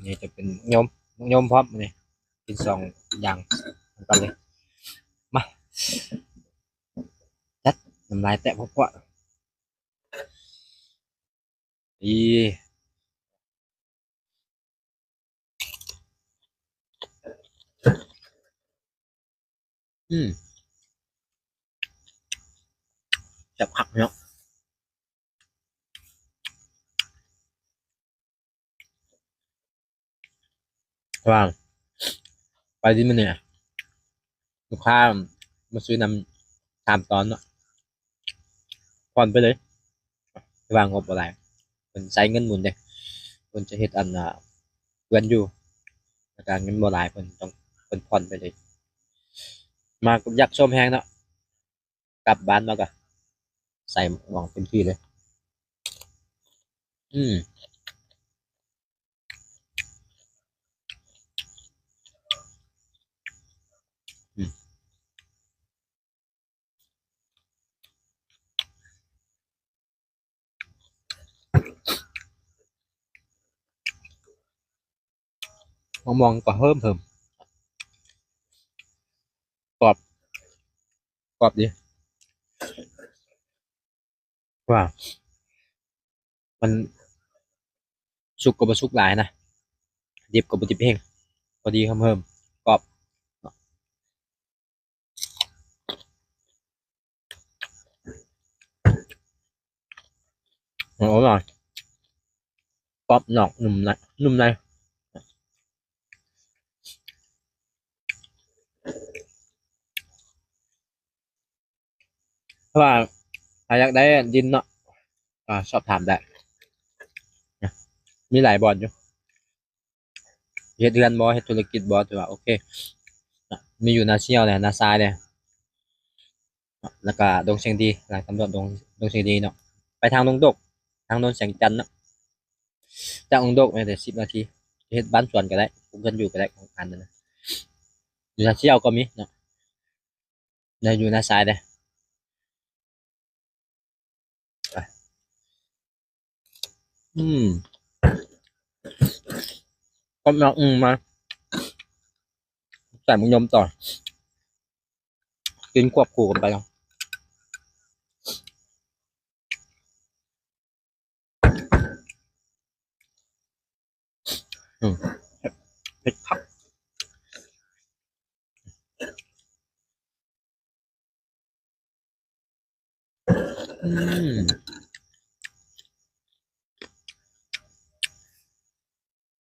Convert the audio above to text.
ນີ້ຈະເປັນໝາກຍົມ ໝາກຍົມພ້ອມນີ້ ກິນສອງຢ່າງນຳກັນເລີຍ. ມາ ຈັດ ນ້ຳລາຍແຕກພວກ ອີ ອືມ ແຊບຄັກເນາະ. ວ່າໄປດີມື້ນີ້ ລູກຄ້າມາຊື້ນຳສາມຕອນເນາະ ຜ່ອນໄປເລີຍ ແຕ່ວ່າງົບບໍ່ຫຼາຍ ເພິ່ນໃຊ້ເງິນໝູນເດ້ ເພິ່ນຈະເຮັດອັນ ອ່າ ເຮືອນຢູ່ ແລ້ວກະເງິນບໍ່ຫຼາຍ ເພິ່ນຕ້ອງ ເພິ່ນຜ່ອນໄປເລີຍ. ມາຢາກຊົມແຮງເນາະ ກັບບ້ານມາກະໃສ່ໝອງເຕັມທີ່ເລີຍ. ອືມ ອືມ ມະມ່ວງກໍເພີ່ມເພີ່ມ ກອບ ກອບດີ ວ່າມັນສຸກກໍບໍ່ສຸກຫຼາຍນະ ດິບກໍບໍ່ດິບແຮງ ພໍດີເຫີມໆ ກອບ. ໂອ້ ອະຮ່ອຍ ກອບນອກນຸ່ມໃນ ນຸ່ມໃນ. ຖ້າວ່າໃຜຢາກໄດ້ດິນເນາະ ກໍສອບຖາມໄດ້ ມີຫຼາຍບ່ອນຢູ່ ເຮັດເຮືອນບໍ່ ເຮັດທຸລະກິດບໍ່ ຖືວ່າໂອເຄ ມີຢູ່ນາຊຽວແດ່ ນາຊາຍແດ່ ແລ້ວກະດົງຊຽງດີ ລາຍຕຳຫຼວດດົງ ດົງຊຽງດີເນາະ ໄປທາງດົງດົກ ທາງໂນນແສງຈັນເນາະ ຈາກດົງດົກແມ່ນແຕ່ສິບນາທີ ເຮັດບ້ານສວນກໍໄດ້ ເຮືອນຢູ່ກໍໄດ້ ຂອງອັນນັ້ນນະ ຢູ່ນາຊຽວກໍມີເນາະ ໄດ້ຢູ່ນາຊາຍເດ້. ອືມ ກອບນອກນຸ່ມໃນ ໃສ່ໝາກຍົມຕໍ່ ກິນຄວບຄູ່ກັນໄປເນາະ. ອືມ